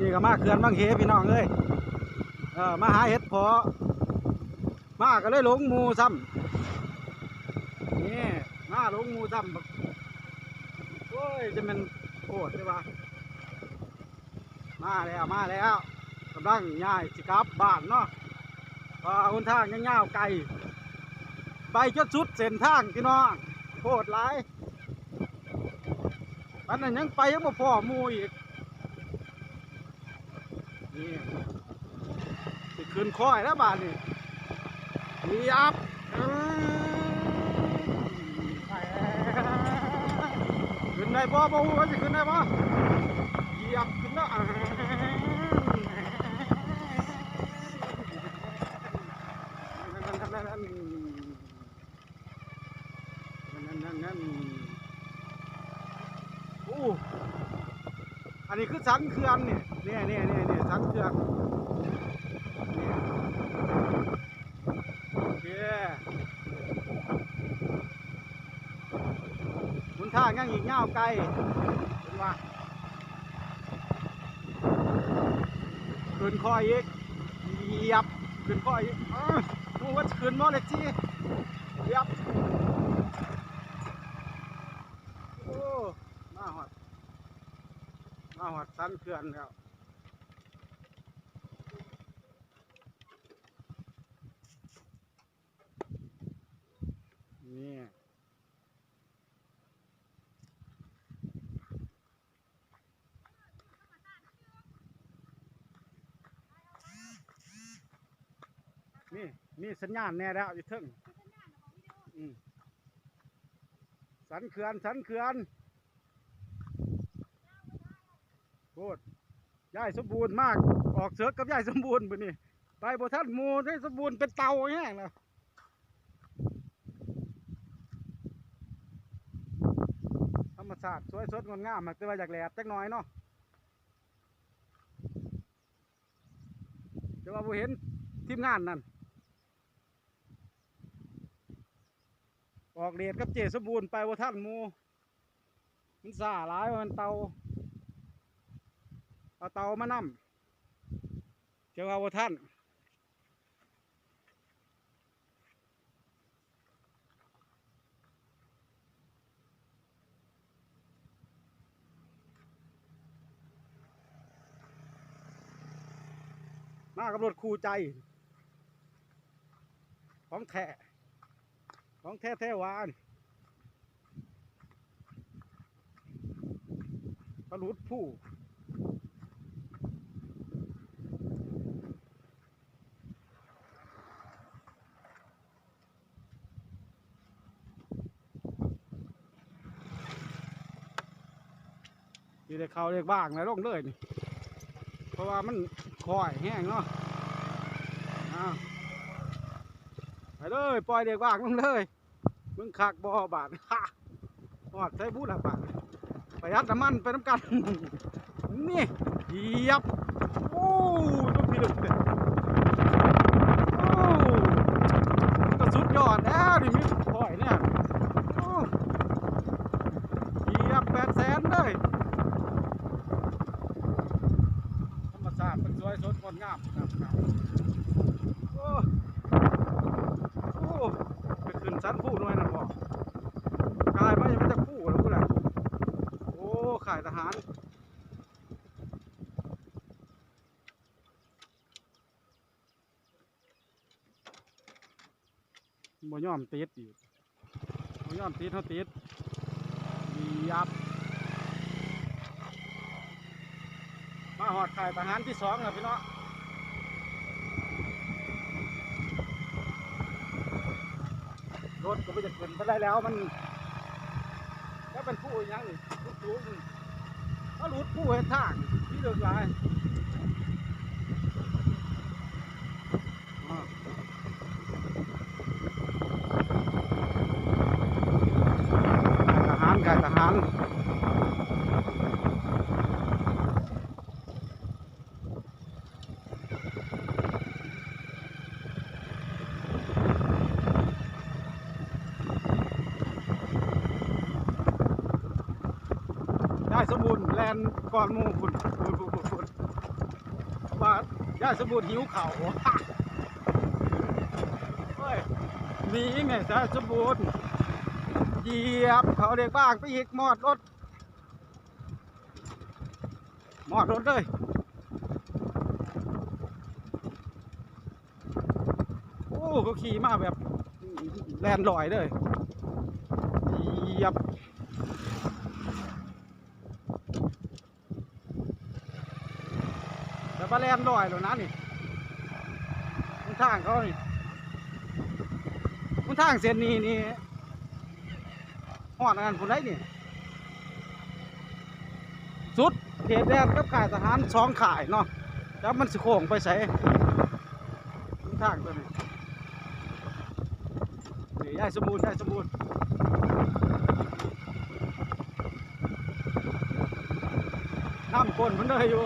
ນີ້ກໍມາເຂື່ອນວັງເຫພີ່ນ້ອງເອີຍ ເອີ ມາຫາເຫັດເພາະ ມາກໍເລີຍຫຼົງໝູ່ຊ້ຳ ນີ້ ມາຫຼົງໝູ່ຊ້ຳ ໂອ້ຍ ຈະແມ່ນໂພດເດ້ວ່າ ມາແລ້ວ ມາແລ້ວ ກຳລັງຍ້າຍຊິກັບບ້ານເນາະ ເພາະວ່າຫົນທາງຍັງຍາວໄກ ໄປຈົນສຸດເສັ້ນທາງພີ່ນ້ອງ ໂພດຫຼາຍ ປານນັ້ນຍັງໄປຍັງບໍ່ພໍ້ໝູ່ອີກ ນີ້ ຊິຂຶ້ນຄ້ອຍແລ້ວບາດນີ້ ຫຍັບ ຂຶ້ນໄດ້ບໍ່ ບໍ່ຮູ້ວ່າຊິຂຶ້ນໄດ້ບໍ່ ຫຍັບຂຶ້ນແລ້ວ ນັ້ນໆໆໆ ນັ້ນໆໆ ໂອ້ ອັນນີ້ຄືສັນເຂື່ອນນີ້ ນີ້ໆໆໆ ສັນເຂື່ອນ ນີ້ ໂອເຄ ຫົນທາງຍັງອີກຍາວໄກ ເຫັນວ່າ ຂຶ້ນຄ່ອຍອີກ ຫຍັບ ຂຶ້ນຄ່ອຍອີກ ເອີ ບໍ່ຮູ້ວ່າຊິຂຶ້ນບໍ່ເລກສີ່ ຫຍັບ ໂອ້ ມາຮອດ ມາຮອດສັນເຂື່ອນແລ້ວ ນີ້ ນີ້ ມີສັນຍານແດ່ແລ້ວຢູ່ເທິງ ອືມ ສັນເຂື່ອນ ສັນເຂື່ອນ ໂພດ ຍາຍສົມບູນມາ ອອກເສິກກັບຍາຍສົມບູນມື້ນີ້ ໄປບໍ່ທັນໝູ່ ຍາຍສົມບູນເປັນເຕົ່າແຮງນະ ທຳມະຊາດສວຍສົດງົດງາມ ແຕ່ວ່າຢາກແດດຈັກໜ່ອຍເນາະ ແຕ່ວ່າບໍ່ເຫັນທີມງານນັ້ນ ອອກເດດກັບເຈ້ສົມບູນໄປບໍ່ທັນໝູ່ ມັນຊ້າຫຼາຍ ວ່າມັນເຕົ່າ ເອົາເຕົ່າມານຳ ເຈົ້າວ່າບໍ່ທັນ ມາກັບລົດຄູ່ໃຈ ຂອງແທ້ ຂອງແທ້ແທ້ຫວາ ປາຫຼຸດພູ ຊິໄດ້ເຂົ້າເລກບ້າງແລ້ວ ລົງເລີຍນີ້ ເພາະວ່າມັນຄ້ອຍແຮງເນາະ ອ້າວ ໄປເລີຍ ປ່ອຍເລກບ້າງລົງເລີຍ ມຶງຄັກບໍ່ບາດ ຮະ ຮອດໃສບຸລະບາດ ປະຢັດນ້ຳມັນໄປນຳກັນ ນີ້ ຢຽບ ໂອ້ ລົງພິລຶກແທ້ ໂອ້ ກໍສຸດຍອດແລ້ວ ນີ້ມີຂ້ອຍແນວ ໂອ້ ຢຽບແປດແສນເລີຍ ທຳມະຊາດມັນສວຍສົດງົດງາມ ໂອ້ ໂອ້ ໄປຂຶ້ນສັນພູໜ່ວຍນັ້ນບໍ່ ກາຍມາຍັງໄປຈັກພູແລ້ວພຸ້ນແຫຼະ ໂອ້ ຄ້າຍທະຫານ ບໍ່ຍອມຕິດອີກ ບໍ່ຍອມຕິດ ເຮົາຕິດ ຢຽບ ມາຮອດຄ້າຍທະຫານທີສອງແລ້ວພີ່ນ້ອງ ລົດກໍບໍ່ຢາກຂຶ້ນປານໃດແລ້ວ ມັນ ແລ້ວເປັນພູອີຫຍັງນີ້ ສູງໆ ມາຫຼຸດພູເຮັດທາງ ທີ່ເລິກຫຼາຍ ອ້າວ ຄ້າຍທະຫານ ຄ້າຍທະຫານ. ຍາຍສົມບູນແລ່ນກ່ອນໝູ່ພຸ້ນ ພຸ້ນ ພຸ້ນ ພຸ້ນ ພຸ້ນ. ວ່າຍາຍສົມບູນຫິວເຂົ້າ. ໂອ້ຍ ໜີແມ່ຍາຍສົມບູນ ຢຽບເຂົ້າເດັກບ້າງໄປອີກ ມອດລົດ ມອດລົດເລີຍ. ໂອ້ ເຂົາຂີ່ມາແບບແລ່ນລອຍເລີຍ ຢຽບ ແບບວ່າແລ່ນລອຍໂລດນະນີ້. ຫົນທາງເຂົານີ້ ຫົນທາງເສັ້ນນີ້ນີ້ ຮອດອັນນັ້ນພຸ້ນໃດ໋ນີ້ ສຸດເຂດແດນກັບຄ້າຍທະຫານສອງຄ້າຍເນາະ. ຈັກມັນຊິໂຄ້ງໄປໃສ ທາງຕົວນີ້. ນີ້ ຍາຍສົມບູນ ຍາຍສົມບູນ ນຳກົ້ນເພິ່ນເດີຢູ່.